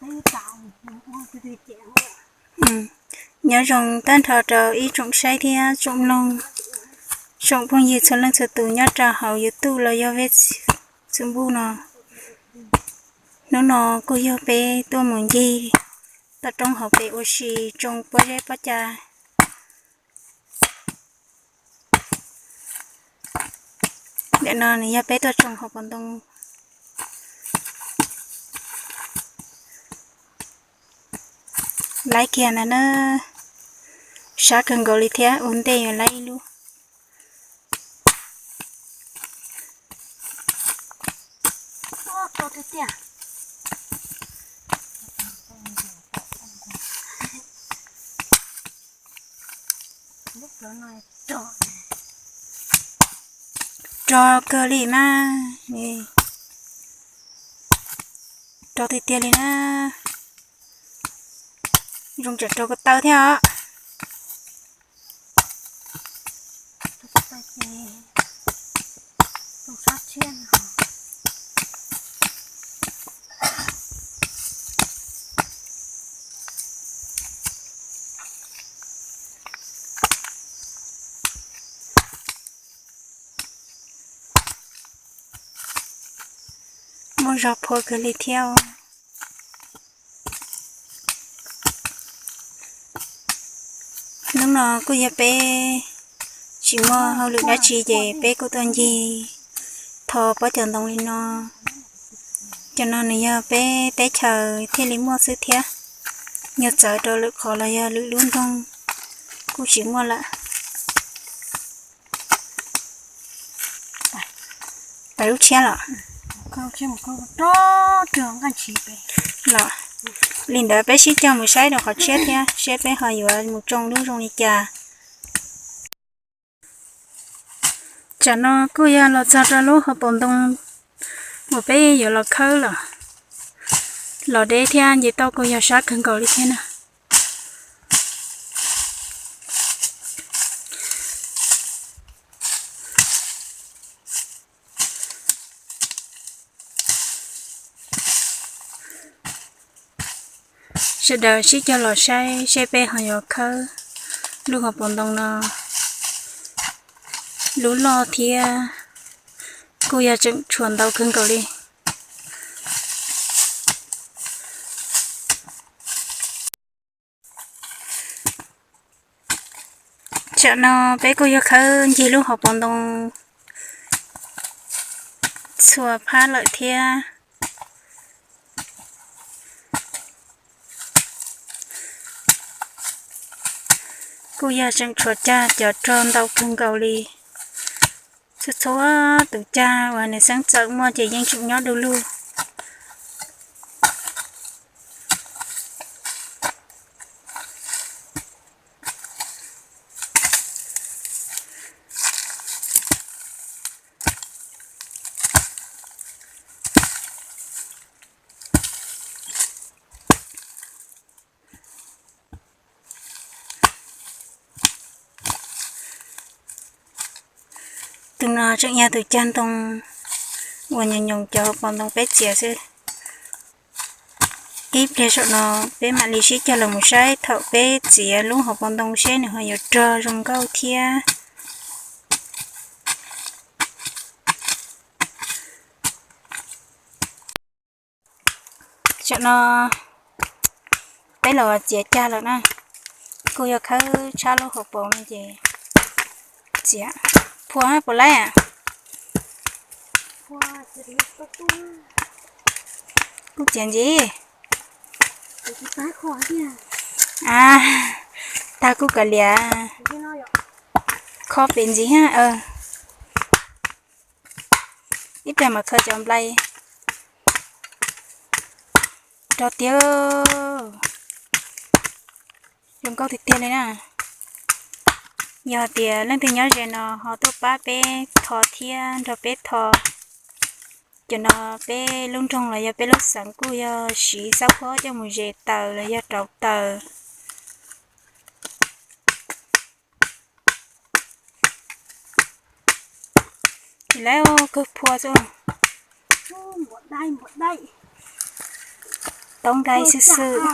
Nyob zoo tag nrho rau ib tsoom saib thiab tsoom mloog, tsoom phooj ywg txhua leej txhua tus nyob rau hauv YouTube los yog Facebook no. Hnub no kuj yog peb tuaj mus ncig toj roob hauv pes ua si tsoo pob zeb pob ca. Ntawm no nws yog peb tuaj tsoo hauv paus ntoo. Laib kiag ntag na, sab kawg nkaus li thiab, ua ntej yuav laib ib lub. Rog kawg li mas, rog tiag tiag li na. Zoo tseem rog ko taw thiab os. Muaj zog phua kawg li thiab. Hnub no kuj yog peb tsis muaj hauj lwm dab tsi ces peb kuj tuaj ncig tho pob cov ntoo li no. Cov no nws yog peb teb chaws thiaj li muaj xwb thiab. Yog txawv rau lwm qhov los yog lwm lub nroog kuj tsis muaj lawm. Pais lub tshiab los? Los li ntawd peb sib cog mus saib rau qhov tshiab thiab seb peb ho yuav mus tsoo lub zoo li cas. Tsam no kuj yog los txog rau lub hauv paus ntoo uas peb yuav los khawb los. Los deb thiab nce toj kuj yog sab kawg nkaus li thiab na. Sawv daws sib cog los saib seb peb ho yuav khawb lub hauv paus ntoo no. Lub loj thiab kuj yog tseem tshuav ntau kawg nkaus li. Tsam no peb kuj yog khawb ncig lub hauv paus ntoo txhua phab lawm thiab. Kuj yog tseem tshuav cag cov rog ntau kawg nkaus li. Txhua txhua tus cag uas nws xeeb txawm muaj ces yeej tseem nyob du lug. Tus no tseem yog tus cag ntoo uas nyoos nyoos cov hauv paus ntoo peb txiav xwb. Ib pliag saum no peb mam li sib cog los mus saib thaum peb txiav lub hauv paus ntoo seb nws ho yuav rog zoo nkauj thiab. Tam no peb los txiav cag lawm na, kuj yog khawb tshab lub hauv paus no ces txiav phua puas laib. Kuj txiav ntxiv. A, tag kuj kav liam, khob pem ntxiv. Ib pliag mam khaws cov nplai rau tiag. Zoo nkauj tiag tiag li na. Yog tias leej twg nyob ze no ho tuaj pab peb tho thiab nrog peb tho. Cov no peb lub nroog los yog peb lub xeev kuj yog siv xab phob coj mus zes taws los yog rauv taws. Lawv kawg phua xwb. Taub nqaij xwb xwb.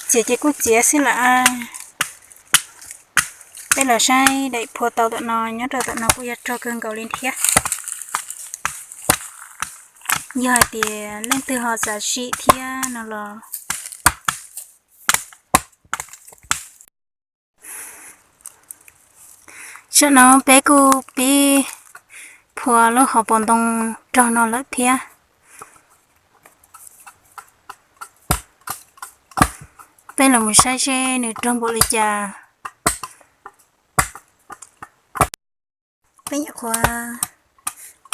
Txiav ces kuj txiav xwb lawm. Peb los saib daim phua tau tom no, nyob rau tom no kuj yog rog kawg nkaus li thiab. Yog hais tias leej twg ho xav sim thiab no los, tam no peb kuj pib phua lub hauv paus ntoo rog no lawm thiab. Peb los mus saib seb nws rog npaum li cas. Peb nyuam qhuav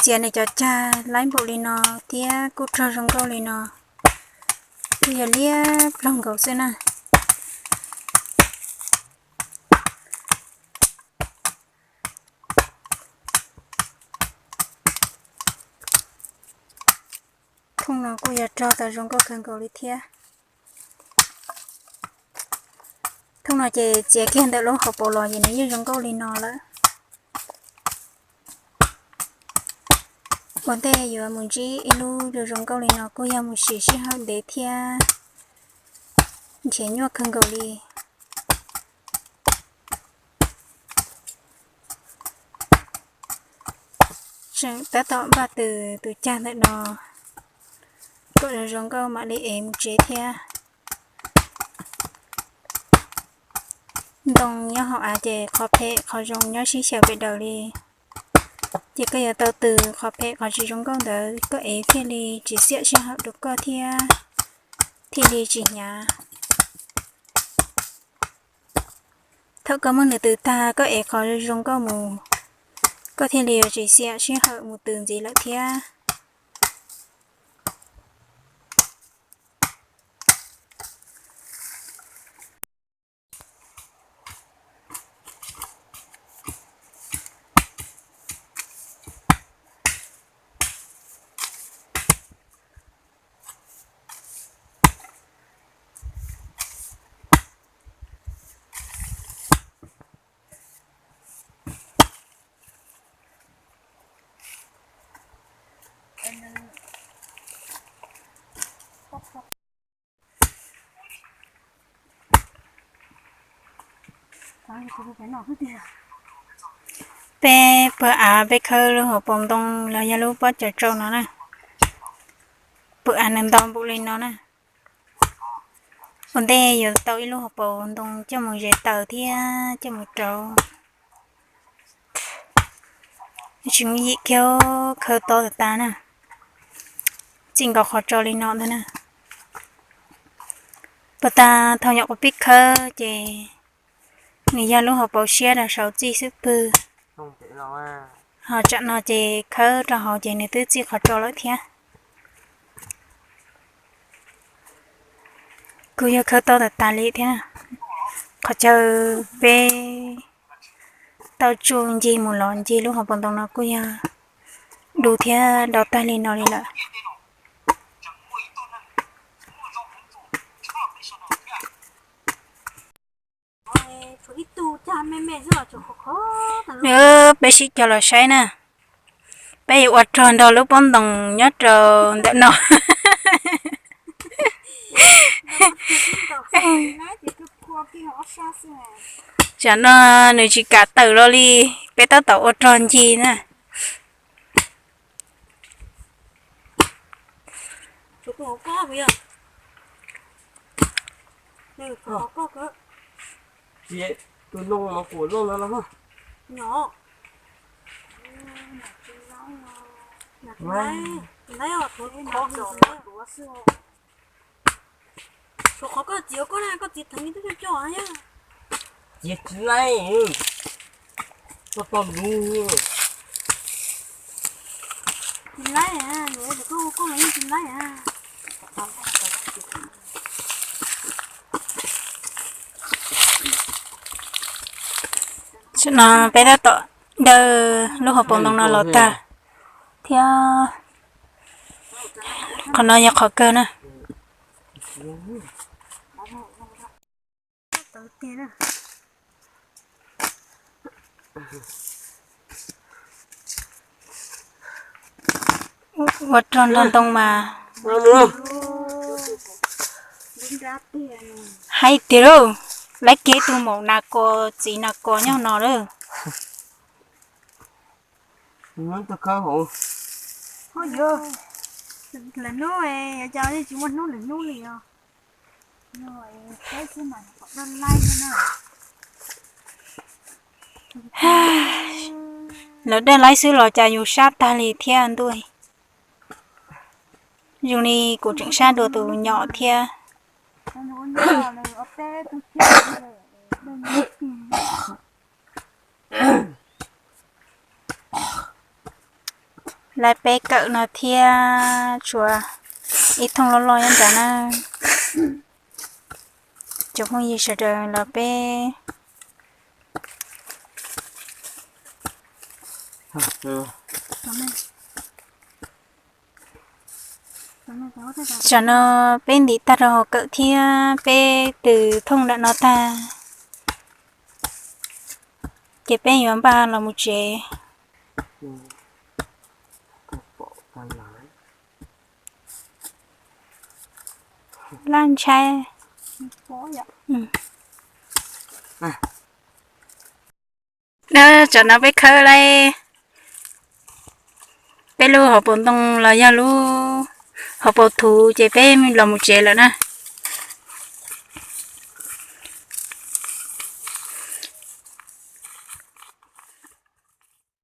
txiav nws cov cag laib npaum li no thiab kuj rog zoo nkauj li no, kuj yog liab ploog nkaus xwb na. Thooj no kuj yog rog tau zoo nkauj kawg nkaus li thiab. Thooj no ces txiav kiag ntawm lub hauv paus los ces nws yeej zoo nkauj li no lawm. Ua ntej yuav mus ntsib ib lub zoo zoo nkauj li no kuj yog mus sim sij hawm ntev thiab nrhiav nyuaj kawg nkaus li. Tseem tab tom npaj tus, tus cag ntawm no kom zoo zoo nkauj mam li ev mus tsev thiab. Ntoo nyob hauv av ces qhov phem qhov zoo nyob sib xyaw pem daws li. Ces koj yuav tau tus qhov phem qhov tsis zoo nkauj ntawd koj ev thiaj li tsis xiam sij hawm rau koj thiab thiaj li tsis hnyav. Thaum koj muab nws tws tag koj ev qhov zoo nkauj mus, koj thiaj li yuav tsis xiam sij hawm mus tws ntxiv lawm thiab. Peb pw av peb khawb lub hauv paus ntoo los yog lub pob cav tsau no na. Pw av nws ntau npaum li no na. Ua ntej yuav tau ib lub hauv paus ntoo coj mus zes taws thiab coj mus rauv. Tsis muaj yim kiag khawb tob tas tas na. Txij nkaus qhov tso li no ntag na. Puag ta thaum nyuam qhuav pib khawb ces nws yog lub hauv paus siab rau saum txij xwb pwg. Ho tsam no ces khawb rau hauv ces nws twb txij qhov tso lawm thiab. Kuj yog khawb tob tas tas li thiab. Qhov chaw peb tau tsuj ncig mus los ncig lub hauv paus ntoo no kuj yog du thiab do tag li no li lawm. Peb sib cog los saib na. Peb yuav ua rog nrog lub pob ntoos nyob rau ntawm no. Tsam no nws tsis kam tawm los li, peb tab tom ua rog ncig na. Tshuav qhov koj txiav koj na, koj txiav theev li twb coj coj yog. Txiav tsis laib, koj tau luv. Tsis laib, koj koj los yeej tsis laib. No peb tab tom dawj lub hauv paus ntoo no los tag thiab. Qhov no yog qhov kawg na. Ua rog nrog ntoo mas haib tiag lauj. Lawv kev tus maum nas kos txiv nas kos nyob no lawm. Lawv daj laib xwb los cas yus sab tag li thiab ntuj. Zoo li kuv tseem sab dua tus nyom thiab. Lawv peb kawm no thiab, tshuav ib thooj loj loj nyob nrad na. Cov phooj ywg sawv daws los peb Tsam no peb ntim tag rau hauv kawm thiab peb tws thooj nram no tag, ces peb yuav npaj los mus tsev. Laj ntshai. Tsam no peb khawb laib peb lub hauv paus ntoo los yog lub hauv paus thuv ces peb los mus tsev lawm na.